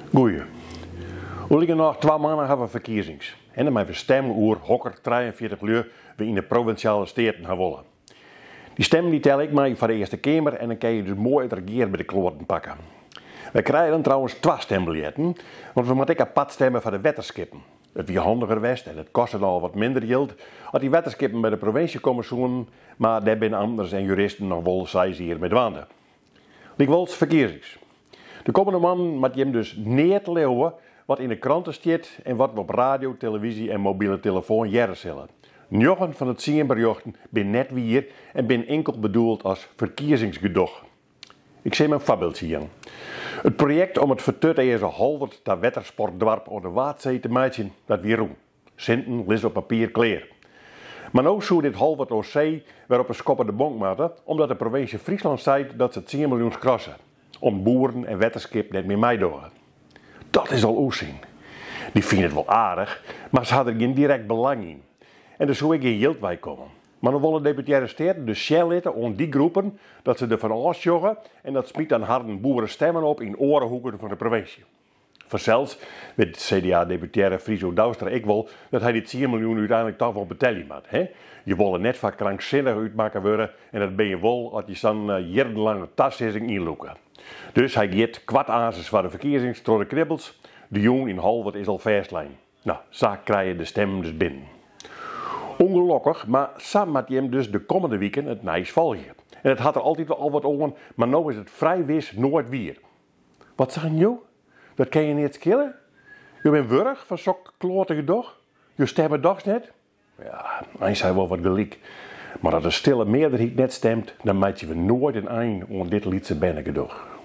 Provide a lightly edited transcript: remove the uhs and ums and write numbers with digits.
Goeie. Oer likernôch twa moanne ha we ferkiezings. En dan meie we stemme oer hokker 43 lju we yn de provinsjale steaten ha wolle. Dy stemmen dy telle ek mei foar de Earste Keamer en dan kinne je dus moai it regear by de kloaten pakke. Wy krije dan trouwens twa stembiljetten, want we moatte ek apart stemme foar de wetterskippen. It wie handiger west en it kostet al wat minder jild as dy wetterskippen by de provinsje komme soenen, mar dêr binne amtners en juristen noch wol seis jier mei dwaande. Lykwols ferkiezings. De kommende moannen moat jim dus neat leauwe wat yn de krante stiet en wat we op radio, televyzje en mobile telefoan hearre sille. Njoggen fan de tsien berjochten binne net wier en binne inkeld bedoeld as ferkiezingsgedoch. Ik sil jim in foarbyldsje jaan. It projekt om it fertutearze Holwert ta wettersportdoarp oan de Waadsee te meitsjen, dat wie rûn. Sinten lizze op papier klear. Mar no soe dit Holwert oan See wer op 'e skoppe de bonk moatte, omdat de provinsje Fryslân seit dat se tsien miljoen skrasse, om't boeren en wetterskip net mear meidogge. Dat is al ûnsin. Dy fine it wol aardich, mar se ha der gjin direkt belang yn. En der soe ek gjin jild weikomme. Mar no wolle deputearre steaten dus sjen litte oan dy groepen dat se derfan ôfsjogge en dat smyt dan harren boerestemmen op yn oare hoeken fan de provinsje. Fansels wit CDA-deputearre Friso Douwstra ek wol dat hy dy tsien miljoen úteinlik toch wol betelje moat. He? Je wolle net foar kranksinnich útmakke wurde en dat bin je wol as je sa'n jierrenlange tasizzing ynlûke. Dus hy giet koart aansens foar de ferkiezings troch de knibbels. De jûn yn Holwert is al fêstlein. No, sa krije de stemmen dus binnen. Ungelokkich, mar sa moat jim dus de kommende wiken it nijs folgje. En it hat der altyd al wat oan, mar no is it frij wis noait wier. Wat seinen jo? Dat kin je neat skille? Jo binne wurch fan sok kloate gedoch? Jo stemme dochs net? Ja, eins ha je wol wat gelyk. Mar as de stille mearderheid net stemt, dan meitsje we noait in ein oan dit lytse bernegedoch.